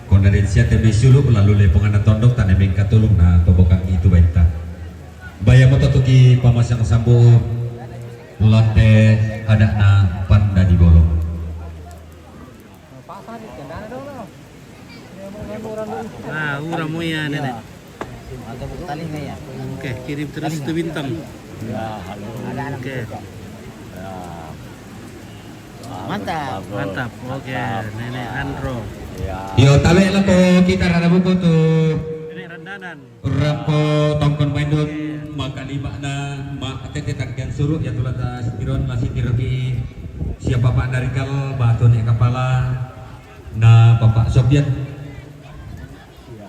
kona den siate mesulu lalu leponganna tondok tane mengkatulung na tobokaki itu baita. Baya moto tuki pamasang sambu lante adakna panda di bolong. Ah, ura mo iya, Nenek. Oke, kirim terus tu bintang. Oke. Mantap. Mantap. Oke, Nenek Andro. Yo, tabe lako kita rada buku tu. Nenek Randanan. Rampo tongkon maindun, maka lima na, ma tete tangkian suruh, ya tulah ta sitiron, la sitiro ki, siapa Pak Narikal, batu nek kepala, na Bapak Sopian,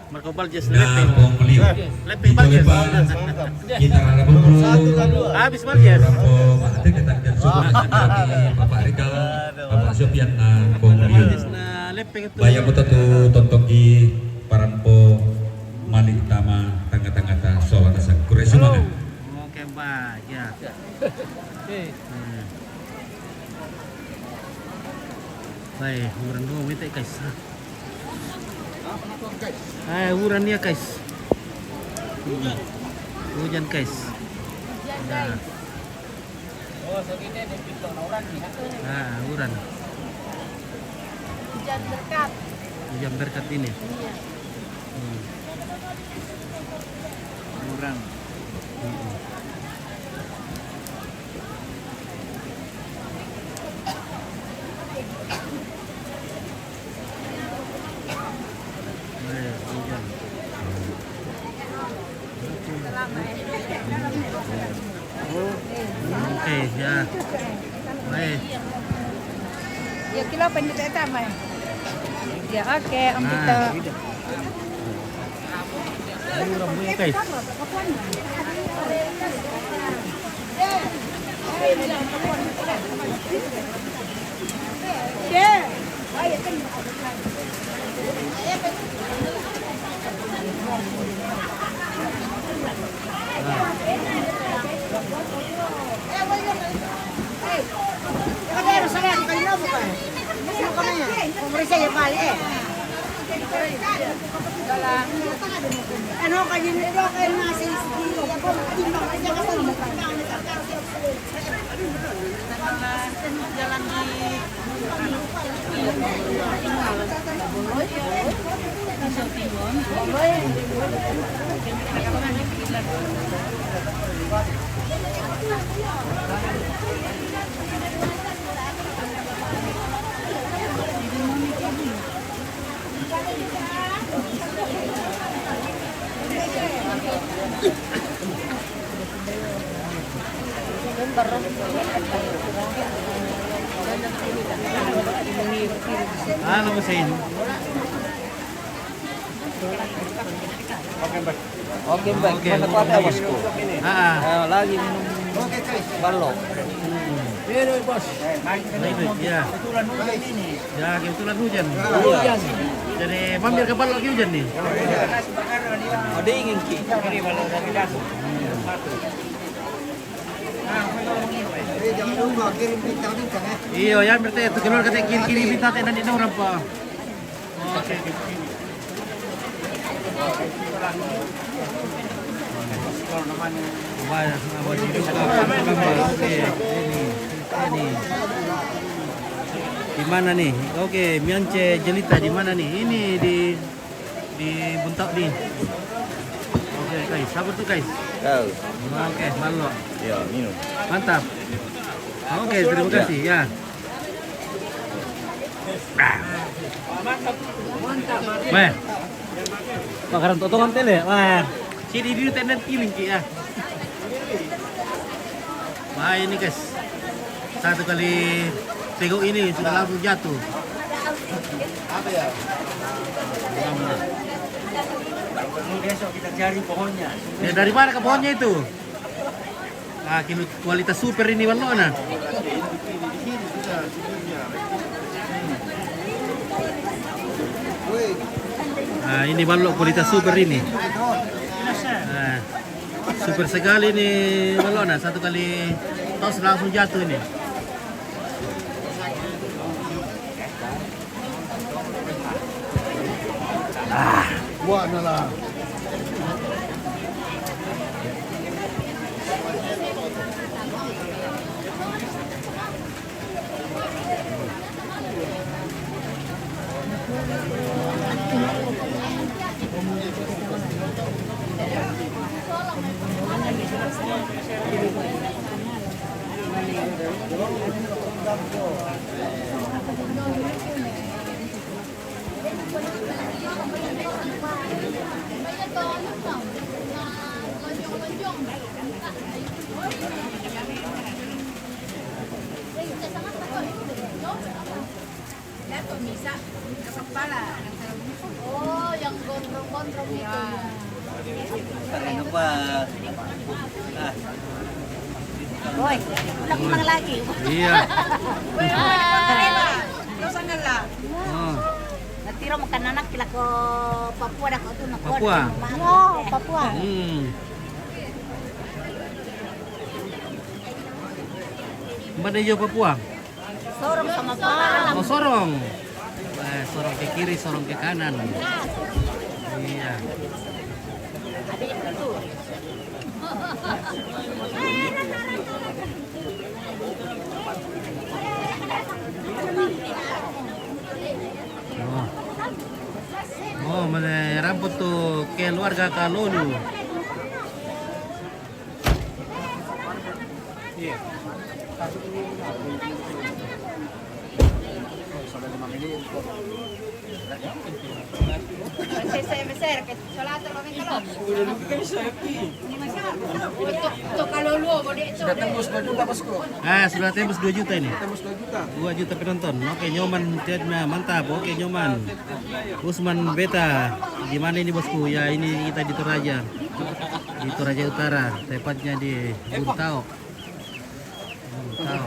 Marco Baljes, na Pong Liu. Lepeng Baljes. Kita rada bumbu. Habis Baljes. Rampo, ma tete tangkian suruh, la sitiro ki, Bapak Rikal, Bapak Sopian, na Pong Liu. Baya mo tatu tontoki parampo mali tama tanga-tanga ta sola nasang. Kure sumanga. Oke, Mbak. Ya. Baik, uran dulu minta guys. Eh, uran dia guys. Hujan guys. Hujan guys. Nah, uran. Hujan berkat. Hujan berkat ini. Iya. Hmm. Uran. Hmm. Nah, hujan. Ya. Baik. Ya, kilo pendek tak mai. Ya, oke, Om Tito. Ini orang punya, guys. Ano mo sa inyo? Oke, Mbak. Oke, Mbak. Oke. Gimana kuat ya, Bosku? Ah. Eh, lagi minum balok. Iya, Bos. Baik, iya. Ya, kebetulan hujan. Iya. Jadi mampir ke balok lagi hujan nih. Oh, dingin ki. Ini balok dari dalam. Iya, ya, berarti itu keluar kata kiri-kiri minta teh nanti orang apa? Oke, oke. Oke, ini, ini. Di mana nih? Oke, Miance Jelita di mana nih? Ini di, di Buntak nih. Oke, guys, sabar tuh, guys. Tahu. Oke, malu. Ya, minum. Mantap. Oke, terima kasih ya. Weh. Makanan totongan tele. Wah. Sini dulu tenen piling ki ya. Wah, ini guys. Satu kali tegok ini sudah langsung jatuh. Apa ya? Besok kita cari pohonnya. Ya, dari mana ke pohonnya itu? Ah, kinu-, kualitas super ini balok nah. Ah, ini balok kualitas super ini. Ah, super sekali ini balok nah, satu kali tos langsung jatuh ini. Ah. Wah, nalah. Oh, yang gondrong-gondrong itu. Jangan lupa. Ah. Woi, ulang-ulang lagi. Iya. Woi, woi, terima. Terus sana lah. Oh. Natiro makan anak kila ko Papua dah kau tu nak Papua. Oh, Papua. Hmm. Mana dia Papua? Sorong sama Papua. Oh, sorong. Eh, sorong ke kiri, sorong ke kanan. Iya. Oh. Oh, mana ramput tu keluarga Kalolu. Iya. Oh, sudah lima menit. Saya besar ke salatu kami kalau. Untuk kalau lu bodek tu. Sudah tembus dua juta, Bosku. Ah, sudah tembus dua juta ini. Tembus dua juta. Dua juta penonton. Oke, Nyoman, mantap. Oke, Nyoman. Usman Beta. Di mana ini, Bosku? Ya, ini kita di Toraja. Di Toraja Utara, tepatnya di Buntao. Buntao.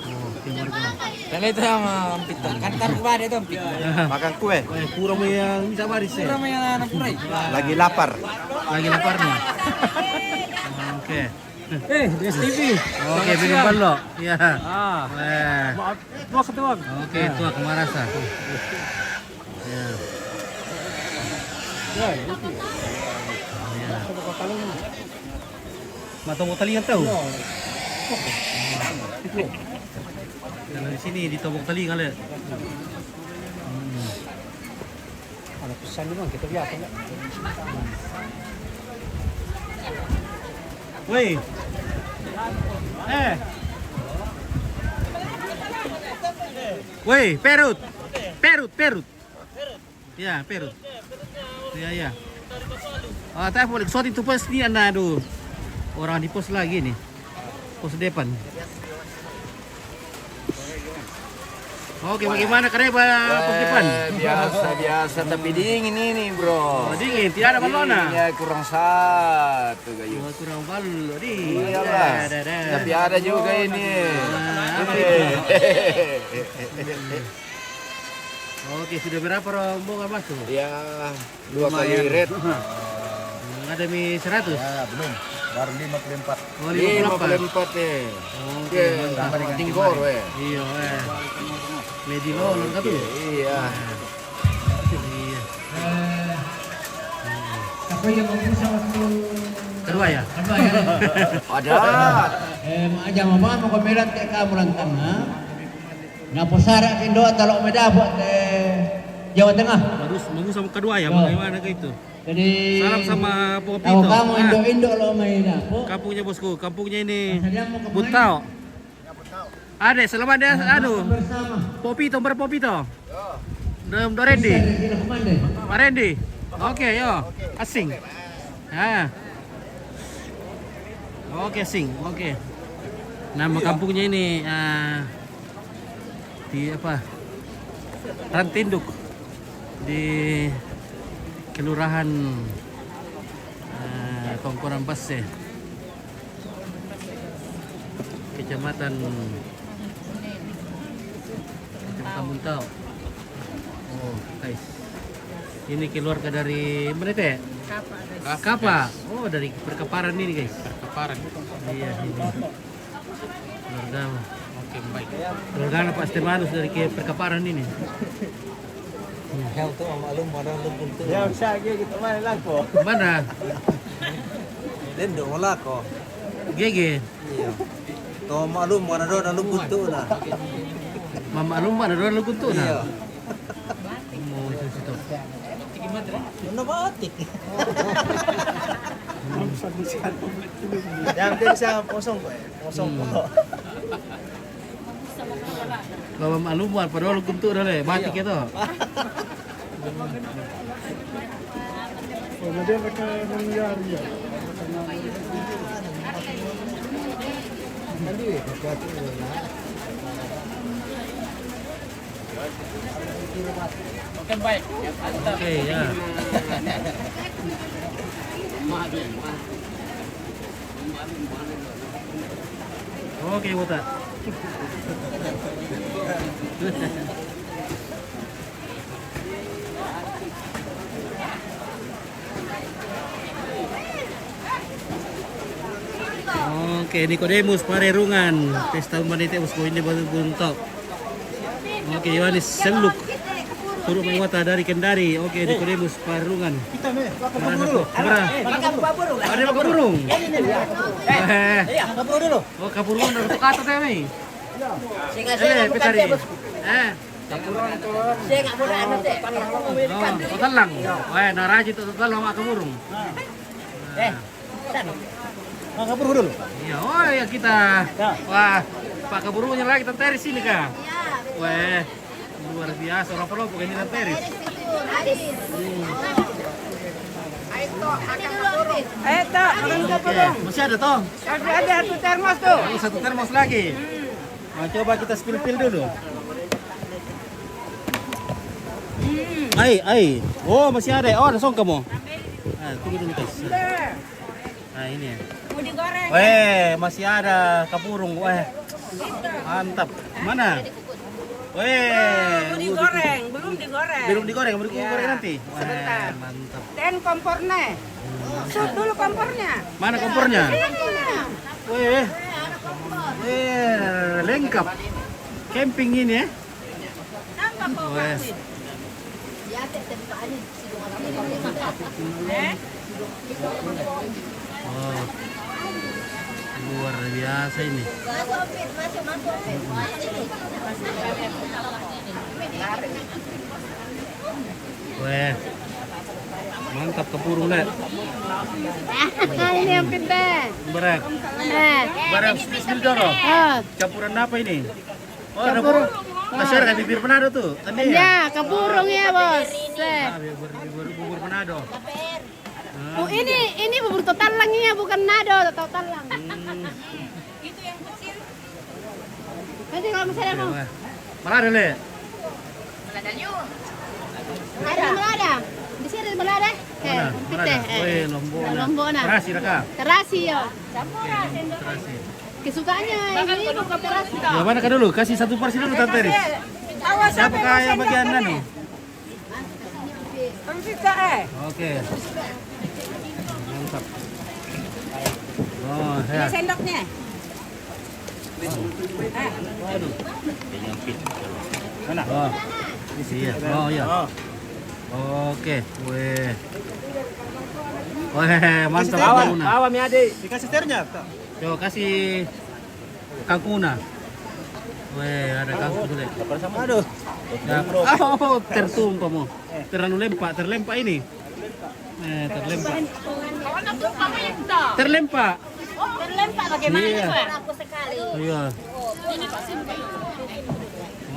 Oh, timur kan. Kalau itu sama Ampit tuh. Kan taruh kemana itu Ampit? Makan kue. Eh, kurang yang bisa baris ya. Kurang yang anak kurang. Lagi lapar. Lagi lapar nih. Oke. Eh, di S T V. Oke, minum balok. Ya. Ah. Eh. Maaf, tuak, tuak. Oke, tuak marasa. Ya. Ya, itu. Ya. Matobok talinga tau. Kalau di sini ditobok talinga le. Hmm. Ada pesan memang kita biasa enggak? Woi. Eh. Woi, perut. Perut, perut. Ya, perut. Ya, ya. Ah, tak boleh. Sorry tu pos ni anak, aduh. Orang di pos lagi nih. Pos depan. Oke, bagaimana kareba pos depan? Wah, biasa, biasa, tapi dingin ini, Bro. Oh, dingin, tiada balona. Iya, kurang satu, Gayu. Oh, kurang balon, di. Iyalah. Ada, ada. Tapi ada juga ini. Nah, apa ini. Itu? Oke, sudah berapa rombongan masuk? Ya, dua kali red. Lumayan. Hmm, ada mi seratus? Ya, belum. Baru lima puluh empat. Oh, lima puluh empat. Lima puluh empat nih. Oke, mantap. Tambah dengan tingkor, weh. Iya, weh. Lady Lolon kan tuh? Iya. Iya. Eh, apa yang mau sama tu? Kedua ya? Kedua ya? Ada. Eh, mak aja mama mau komerat kayak kamu rantang, ha? Nah, pusara kindo talo medapot, eh, Jawa Tengah. Bagus, bagus sama kedua ya, bagaimana ke itu? Jadi, salam sama Popito. Tahu kamu indo-indo lo main apa? Kampungnya bosku, kampungnya ini Buntao. Ada, selamat ya, anu. Popito, berpopito. Dom Dorendi. Pak Rendi. Oke, yo. Asing. Ah. Oke, Sing. Oke. Nama kampungnya ini, ah, di apa? Rantinduk. Di Kelurahan, ah, Tongkonan Basse. Kecamatan, Kecamatan Buntao. Oh, guys. Ini keluarga dari mana, Teh? Kapa, guys. Kapa. Oh, dari Perkaparan ini, guys. Perkaparan. Iya, ini. Keluarga. Oke, baik. Keluarga Pak Stefanus dari ke Perkaparan ini. Yang tu maklum mana lu pun tu. Ya, usah lagi kita main lah kok. Mana? Dia dok lah kok. Gege. Iya. Kau maklum mana ada dalam bentuk lah. Mama lu mana ada lu kuntu nah? Iya. Mau itu situ. Mana batik? Yang dia bisa kosong kok ya? Kosong kok. Kalau maklum buat pada lu kuntu dah le, batik itu. Oke, baik. Oke, ya. Oke, botak. Oke, Nikodemus Parerungan, pesta umbanite bos ini baru buntok. Oke, Yohanes Seluk, turut anggota dari Kendari. Oke, Nikodemus Parerungan. Kita nih, pakai burung. Ada pakai burung. Eh, iya, pakai burung dulu. Oh, kapurungan dari kata teh nih. Saya nggak saya nggak bukan dia bos. Eh. Saya nggak bukan anu teh. Oh, telang. Wah, naraji tuh telang sama kapurung. Eh, sana. Nah, kapur dulu. Iya, oh ya kita. Ya. Wah, Pak Kaburungnya lagi tentara sini kah? Iya. Weh. Luar biasa, orang Palopo ini, Tante Iris. Ayo, Tok, makan dulu. Masih ada, Tong? Masih ada satu termos tuh. Ada satu termos lagi. Nah, coba kita spill-spill dulu. Ai, ai. Oh, masih ada. Oh, ada song kamu. Nah, tunggu dulu, guys. Nah, ini. Mau digoreng. Weh, masih ada kapurung. Weh. Mantap. Mana? Weh, mau digoreng, belum digoreng. Belum digoreng, mau digoreng nanti. Weh, sebentar. Mantap. Dan kompornya. Shoot dulu kompornya. Mana kompornya? Ini. Weh. Weh, lengkap. Camping ini, ya. Weh. Oh, luar biasa ini. Weh, mantap kapurung, Le. Ini yang pintar. Berat. Eh. Berat, spill-spill dulu. Ah. Campuran apa ini? Oh, ada kapurung. Masih ada bibir Manado tuh. Ini ya? Ya, kapurung ya, Bos. Eh. Ah, bibir, bibir, bibir Manado. Ah. Oh, ini, ini bubur Totalang ya, bukan Nado, Totalang. Hmm. Nanti kalau masih ada mau. Mana ada, Le? Ada, mana ada? Di sini mana ada? Mana? Mana ada? Eh. Weh, Lombok, nah. Terasi, Raka. Terasi, yo. Terasi. Kesukaannya ini bukan terasi. Ya, mana kah dulu? Kasih satu porsi dulu, Tante Iris. Siapa kah yang bagian anu? Terus kita, eh. Oke. Mantap. Oh, ini ya. Sendoknya. Waduh. Mana? Oh. Iya. Oh, iya. Oh. Oke. Weh. Weh, mantap. Awa, awa, mi ade. Dikasih sternya. Yo, kasih kangkungna. Weh, ada kangkung, Le. Lapar sama. Aduh. Ya. Oh, tertumpah mo. Terlalu lempa, terlempa ini. Eh, terlempa. Terlempa. Terlempa bagaimana, iya, Pak? Iya.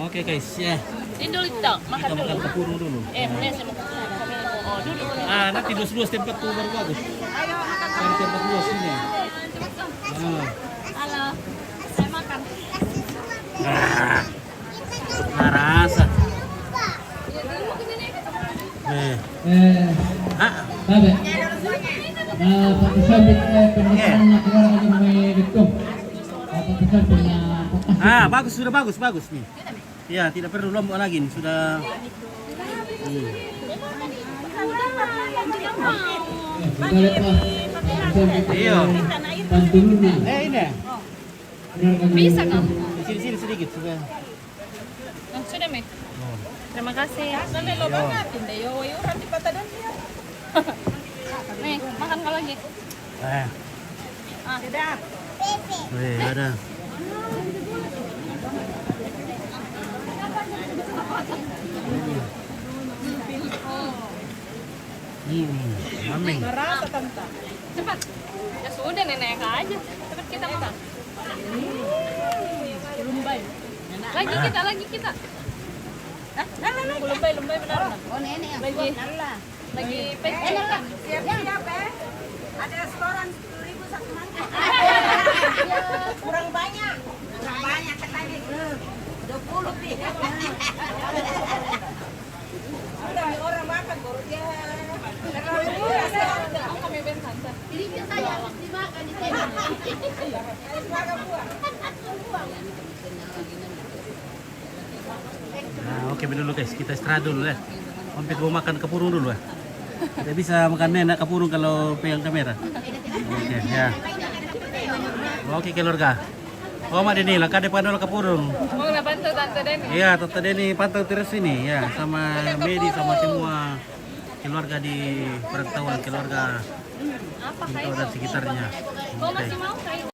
Oke, guys, ya. Ini dulu, Tok. Makan dulu. Kita makan kapurung dulu. Eh, boleh, saya makan. Oh, duduk, duduk. Ah, nanti dua-dua tempat tuh baru bagus. Ayo, makan. Baru tempat dua sini. Ah. Halo. Saya makan. Ah. Narasa. Eh. Eh, ah. Babe. Nah, pakai sabit, eh, pembukaan nak keluar lagi, mau betul. Apa pesan pernah? Ah, bagus, sudah bagus, bagus nih. Ya, tidak perlu Lombok lagi nih, sudah. Hmm. Iya. Eh, ini. Bisa, Kak? Di sini, sini sedikit, sudah. Nah, sudah, Mi. Oh. Terima kasih. Iya. Mi, makan kau lagi. Eh. Ah. Sudah. Weh, ada. Hmm, mami. Cepat. Ya sudah, nenek aja. Cepat kita makan. Lumbai. Lagi kita, lagi kita. Lumbai, lumbai benar. Oh, nenek yang lagi. Lagi pecah. Siap-siap, eh. Ada setoran sepuluh ribu satu mangkok. Kurang banyak. Kurang banyak katanya. Dua puluh pi. Sudah, orang makan baru dia. Terlalu murah sih. Ini saya dimakan di sini. Makan buah. Nah, oke, dulu, guys, kita istirahat dulu, ya. Mampir mau makan kapurung dulu, ya. Tidak bisa makan enak kapurung kalau pegang kamera. Oke, ya. Oke, keluarga. Oh, Mak Deni, langkah depan dulu kapurung. Mau lah bantu Tante Deni. Iya, Tante Deni pantau terus ini, ya, sama Medi, sama semua keluarga di perantauan, keluarga Apa Bintaro dan sekitarnya. Kau masih mau kayak